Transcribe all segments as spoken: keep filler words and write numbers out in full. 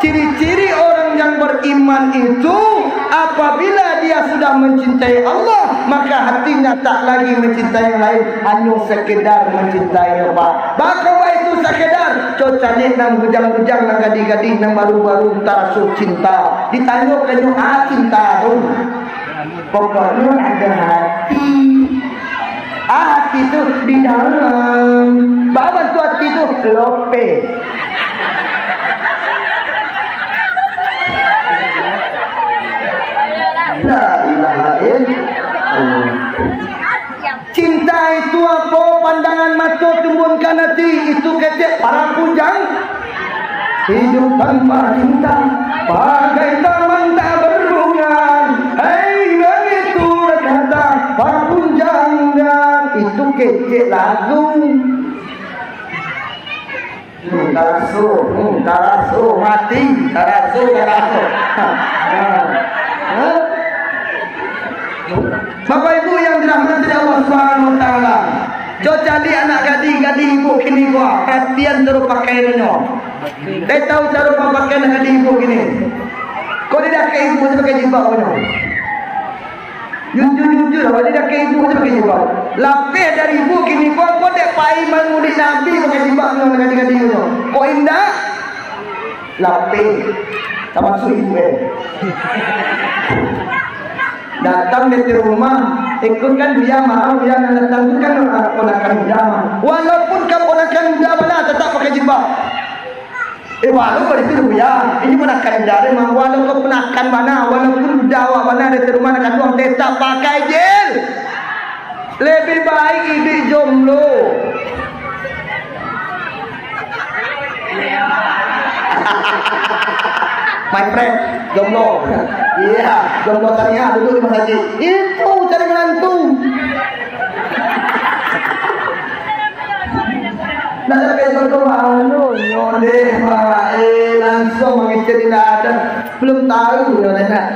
Ciri-ciri orang yang beriman itu, apabila dia sudah mencintai Allah, maka hatinya tak lagi mencintai yang lain, hanya sekedar mencintai Allah. Baa itu sekedar? Coba caliak nan bujang-bujang, nan gadih-gadih, nan baru-baru taraso cinta. Ditanyo kanyo, "Ah, cinta tu?" Pokoknyo ado hati. Ah, hati tu di dalam. Baa tu hati tu? Lope. La ilaha illallah. Cinta itu apo? Pandangan mato tumbuahkan hati, itu kecek para bujang. Hidup tanpa cinta bagai taman tak berbunga. Hei, begitulah kata para bujang. Itu kecek lagu. Hmm, taraso, hmm, taraso, mati, taraso, taraso. Ha. Ha? Bapak Ibu yang dirahmati Allah Subhanahu wa Taala, coba caliak anak gadih-gadih ibu kini ko, perhatian caro pakainyo. Ndak tahu caro pakai anak gadih ibu kini. Kok di dakek ibu pakai jilbab ko nyo? Jujur-jujur lah, di dakek ibu pakai jilbab. Lapeh dari ibu kini ko, kok dek pai maulid Nabi pakai jilbab nyo anak gadih-gadih nyo? Kok indak? Lapeh. Tamasuak ibu, eh. Datang dari rumah, ikut kan dia mahal, dia nan datang tu kan, ah, ponakan dia. Walaupun kan ponakan dia bana, tetap pakai jilbab. Eh, walaupun itu dia, ini ponakan dia, dia mah, walaupun ponakan bana, walaupun budak awak bana dari rumah nak kanduang, tetap pakai jil. Lebih baik iduik jomblo. My friend, jomblo. Iya, jomblo tania duduk di masjid. Itu cari menantu. Nak sampai jodoh, anu, nyodeh, Pak. Eh, langsung mangecek di dada. Belum tahu, nyo nak.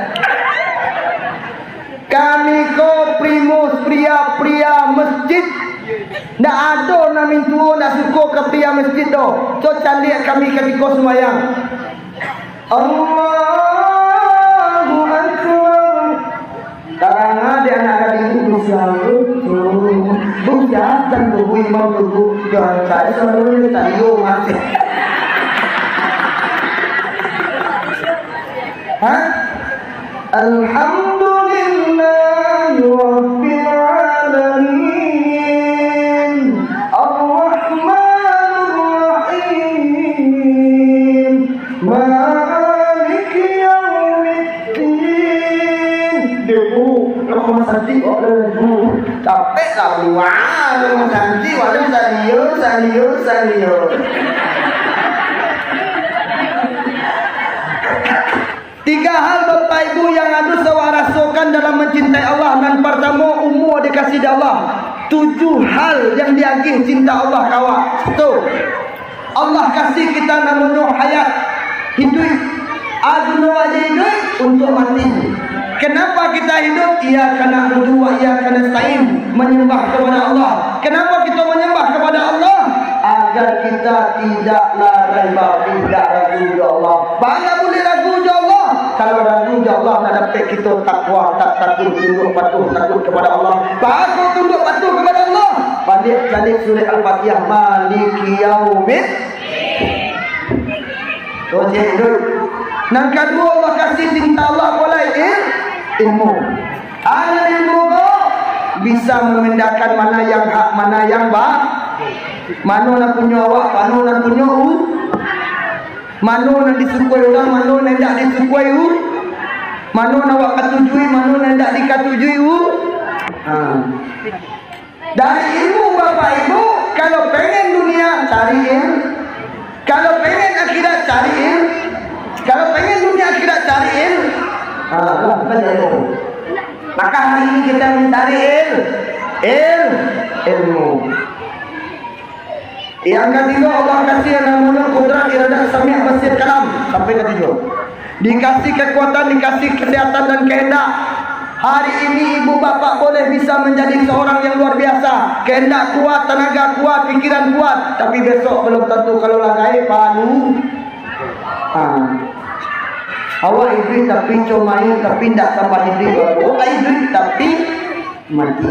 Kami ko primus, pria-pria masjid. Ndak ado nan mintuo ndak suko ka pria masjid doh. Co caliak kami katiko sumbayang. Allahu Akbar. Tarang ade anak gadih tu, bisa tu. Bisa kan tu, imam tu. Jangan cari selalu ni, tak iyo mati. Ha? Alhamdulillahi Rabbil Alamin. Ar-Rahmanir Rahim. Maliki Yaumiddin. Dia bu, kalau mau santi, oh, dia bu. Capek lah, buah. Kalau mau santi, walau salio, salio, salio. Tiga hal, Bapak Ibu, yang harus awak rasokan dalam mancintai Allah. Nan partamo, umua dikasih dek Allah. Tujuh hal yang diagih cinta Allah ka awak. Satu, Allah kasih kita namonyo hayat, hiduik. A guno aja hiduik? Untuak mati. Kenapa kita hidup? Iyyaka na'budu wa iyyaka nasta'in, manyambah kapada Allah. Kenapa kita manyambah kapada Allah? Agar kita tidak lalai batin, tidak ragu jo Allah. Baa buliah ragu jo Allah? Kalau ragu jo Allah, ndak dapek kito takwa, tak takut, tunduk patuh, takut kepada Allah. Baa tunduk patuh kepada Allah? Baliak caliak surah Al-Fatihah, Maliki Yaumiddin. Tu cek tu. Nan kaduo, Allah kasih cinta Allah apo lai? Il-, ilmu. Anak ilmu ko bisa mambedakan mana yang hak, mana yang ba-, mano nan punyo awak, mano nan punyo u-, mano nan disukuai urang, mano nan indak disukuai u-, mano nan awak katujui, mano nan indak dikatujui u-, ha. Dari ilmu, Bapak Ibu, kalau pengen dunia, cari ilmu. Kalau pengen akhirat, cari ilmu. Kalau pengen dunia akhirat, cari ilmu. Ah, bukan ilmu. Maka hari ini kita mencari il-, il-, ilmu. Yang katigo, Allah kasih yang namonyo kudrat, iradat, sami', basir, kalam. Sampai katigo. Dikasih kekuatan, dikasih kesehatan dan kehendak. Hari ini ibu bapak boleh bisa menjadi seorang yang luar biasa. Kehendak kuat, tenaga kuat, pikiran kuat. Tapi besok belum tentu kalau lah gaek, palu. Ha. Awak iduik tapi co main, tapi ndak tambah iduik. Awak iduik tapi mati.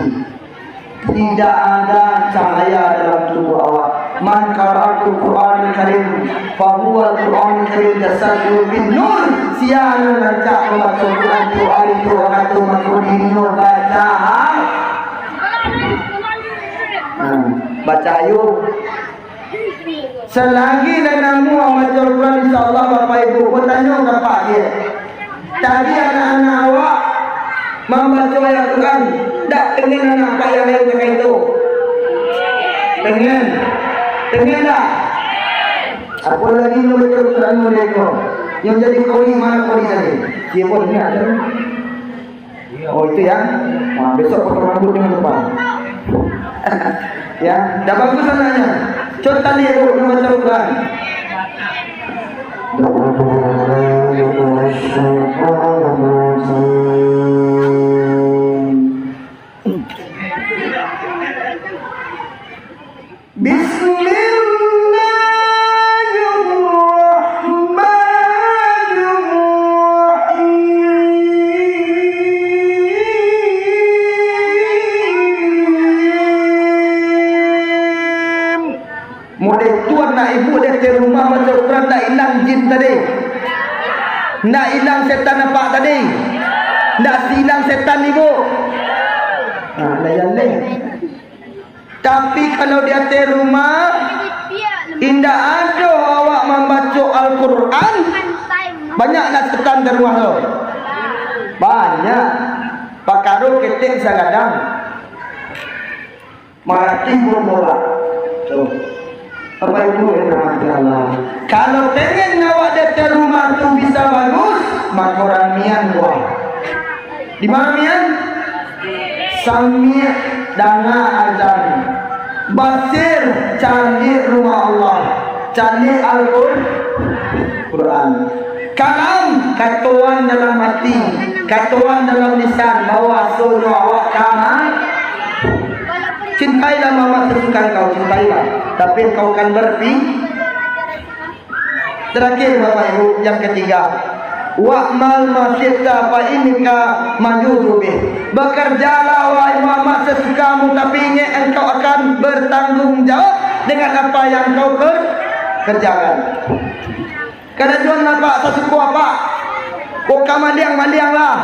Tidak ada cahaya dalam tubuh awak. Man qara'al Qur'an Karim, fahuwal Qur'an Karim jasadu bin nur. Sia nan rancak mambaco Quran tu, ari tu wakatu mako dirinyo bacaha-, hmm, bacahayo. Salagi lai namuah mambaco Al-Quran, insya Allah, Bapak Ibu, batanyo ka Pak je. Tadi anak-anak awak mambaco ayat Quran, dak pengen anak Pak yang lain ka itu? Pengen. Pengen dak? Apo lagi nyo baco Quran model ko? Nyo jadi kodi, ma kodi tadi? Dia pun niat tadi. Oh, itu ya. Nah, besok potong rambut jangan lupa. Ya, dah bagus anaknya. Contoh dia dulu membaca Al-Quran. Bismillahirrahmanirrahim. Model tu anak ibu di rumah baca Quran, ndak ilang jin tadi. Ndak ilang setan apak tadi. Ndak ilang setan ibu. Nah, layan deh. Tapi kalau di ateh rumah, indak ado awak mambaco Al-Quran, banyak nak setan di rumah tu. Banyak. Pakaro ketek sagadang. Marati burung bola. Tuh. Bapak Ibu yang dirahmati Allah. Kalau pengen awak di ateh rumah tu bisa bagus, mako ramian buah. Di ma ramian? Sami' danga azan. Basir caliak rumah Allah. Caliak Al-Qur-, Quran. Kalam, katoan dalam ati, katoan dalam lisan, bahwasonyo awak ka ma-, cintailah mamak sasuka engkau, cintailah. Tapi engkau kan berpi-, Terakhir, Bapak Ibu, yang ketiga, wa'mal ma syi'ta fa innaka majziyun bih. Bekerjalah, wahai Muhammad, sesukamu, tapi ingat, engkau akan bertanggung jawab dengan apa yang kau ker-, kerjakan. Kada juo nampak sasuko apak. Kok ka maliang, malianglah.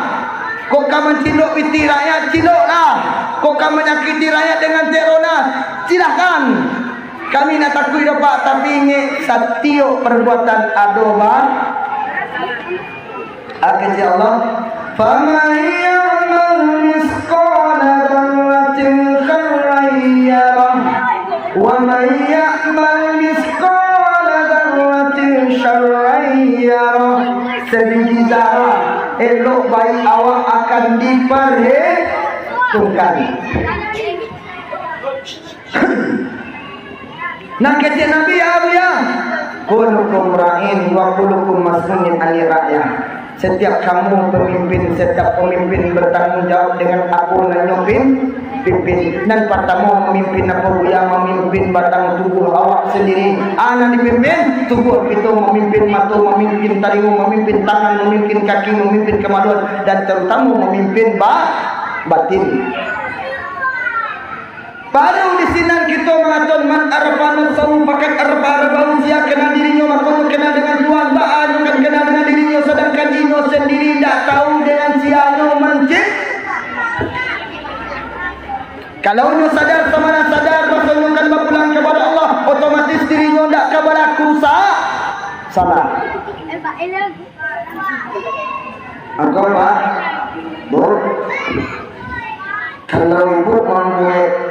Kok ka mancilok pitih rakyat, ciloklah. Kok ka manyakiti rakyat dengan cek ronah, silahkan. Kami ndak takuik doh, Pak, tapi ingek satiok parbuatan ado ba-, akan si Allah. Faman ya'mal misqala dzarratin khairan yarah, wa man ya'mal misqala dzarratin syarran yarah. Sabiji zarah elok baik awak akan diparhitungkan. Nan kecek Nabi, ya Abu ya, kullukum ra'in wa kullukum mas'ulun 'anir ra'iyah. Setiap kamu pemimpin, setiap pemimpin bertanggung jawab dengan apo nan nyo pim-, pimpin. Nan partamo mamimpin apo, Buya? Mamimpin batang tubuah awak sendiri. A nan dipimpin, tubuah kito mamimpin, mato mamimpin talingo, mamimpin tangan, mamimpin kaki, mamimpin kamaluan, dan terutamo mamimpin ba-, batin. Baru di sinan kito mangaton, "Man arafa nafsahu faqad arafa rabbahu." Sia kenal dirinyo, mako nyo kenal dengan Tuhan. Baa nyo kan kenal dengan dirinyo, sadangkan inyo sandiri indak tahu dengan sia nyo mancip-, kalau nyo sadar, samana sadar, raso nyo kan bapulang kapado Allah, otomatis dirinyo indak ka balaku sa-, salah. Angkau, Pak, Bu, kalau ibu mambuek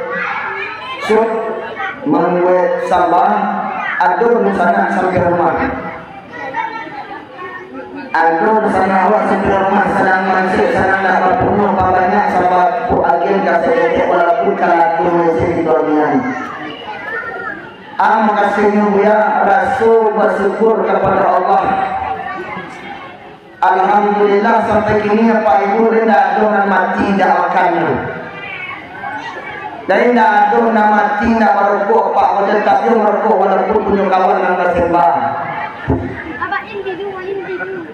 sup, mambuek samba, ado dunsanak sampai rumah. Ado dunsanak awak sampai rumah, sadang mancik, sadang nak babunuah, babanyak samba, Bu, agiah ka saketek, walaupun ka ladu mesin di Tornian. Ah, makasih nyo, Buya, raso basyukur kapado Allah. Alhamdulillah, sampai kini apak ibu indak ado nan mati indak makan. Dan indak ado nan mati indak marokok, apak ibu tetap juo marokok walaupun punyo kawan nan basembah. Abang, ini dulu, ini dulu.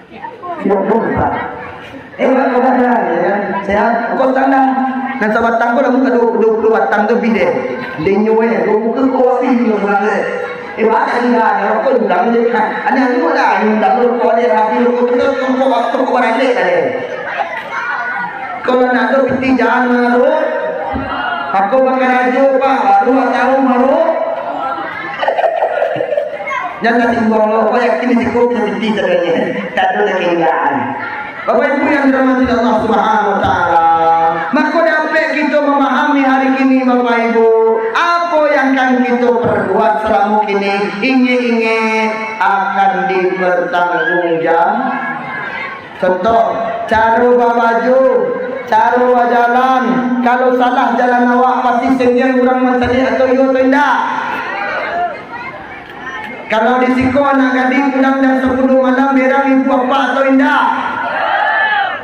Yo, yo, Pak. Eh, Pak, kau dah, ya, sehat? Kau tanda. Nan sabatang ko lamun ka duo puluah batang tu bih deh. Denyo, eh, kau buka kau api dulu, Bang, eh. Eh, Pak, tadi dah, ya, kau ulang je. Ha, ada yang dulu dah, yang ulang dulu, kau ada yang habis, kau tu, kau, kau, kau, kau baralek dah, eh. Kalau nak tu, piti jangan maruh. Aku bakarajo, Pak, baru tahu maruh. Jan tatimbang lo, kau yakin di siko punyo piti sabananyo? Tak ado lagi indahan. Bapak Ibu yang dirahmati Allah Subhanahu wa Ta'ala, mako dapek kito mamahami hari kini, Bapak Ibu, apo yang kan kito perbuat salamo kini, ingek-ingek akan dipertanggungjawab. Contoh, caro babaju, caro bajalan. Kalau salah jalan awak, pasti sengiang urang mancaliak atau iyo atau indak? Kalau di siko anak gadih pulang jam sapuluah malam, berang ibu apak atau indak?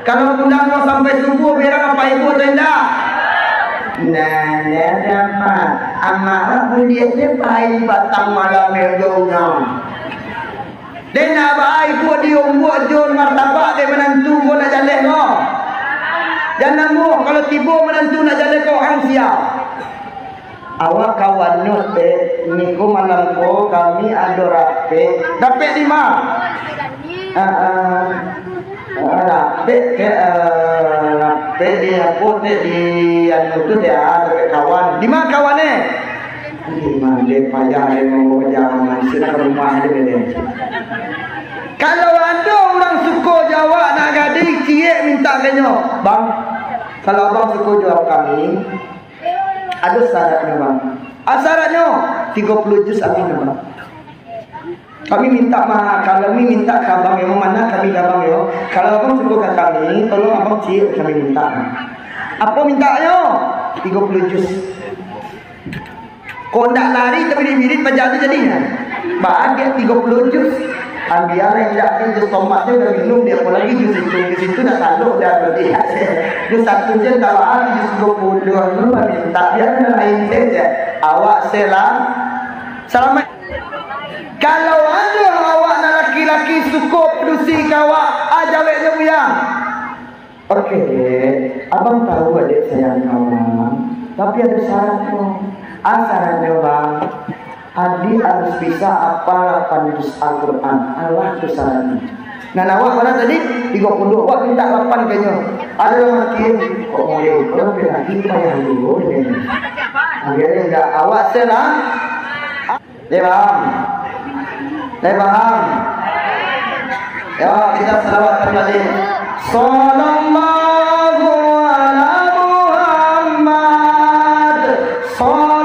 Kalau pulang mau sampai subuh, berang apak ibu atau indak? Nah, nah, nah, Mak. Amak buliah je pai batang malam yang dongam. Dek nak ba-, ibu diombuak jo martabak dek manantu ko nak jaleh ko. Jan namuah, kalau tibo manantu nak jaleh ko, ang siap. Awak kawannyo, Tek, niko malam ko kami ado rapek. Rapek di ma? Ah, ah. Ah, rapek, Tek, ah, rapek di apo, Tek, di anu tu, Tek, ah, rapek kawan. Di ma kawan, eh? Di ma, dek payah, dek mambawa jaman, sudah ka rumah, dek, dek. Kalau ado urang suko jo awak nak gadih, ciek mintak ka inyo. Bang, kalau abang suko jo kami, ado syaratnyo, Bang. Ah, syaratnyo, tigo puluah juz abih, Bang. Kami mintak ma-, kami mintak ka abang yo, mana kami ka abang yo. Kalau abang suko ka kami, tolong abang ciek kami mintak. Apo mintaknyo? Tigo puluah juz. Kok ndak lari, tapi dibirit paja tu jadinyo. Baa diak tigo puluah juz. Ambiak lah, indak tu juz tomat tu dah minum, dia apo lagi juz itu, juz itu dah tanduk dah berarti. Juz satu je tak baa, juz tigo puluah tu mintak, biar lain saja. Awak selam-, selamat. Kalau ado awak nan laki-laki suko padusi ka awak, ah, jaweknyo buyang. Oke, Dek. Abang tahu adek sayang ka abang, tapi ado syaratnyo. Ah, syaratnyo, Bang. Adik harus bisa apal lapan juz Al-Quran. Alah tu syaratnyo. Nan awak bara tadi? Tigo puluah. Awak mintak lapan ka inyo. Ado nan makin, kok model ko laki payah dulu, deh. Akhirnyo indak. Awak selam-, Lai paham? Lai paham? Yo, kita salawatkan balik. Sallallahu ala Muhammad. Sal-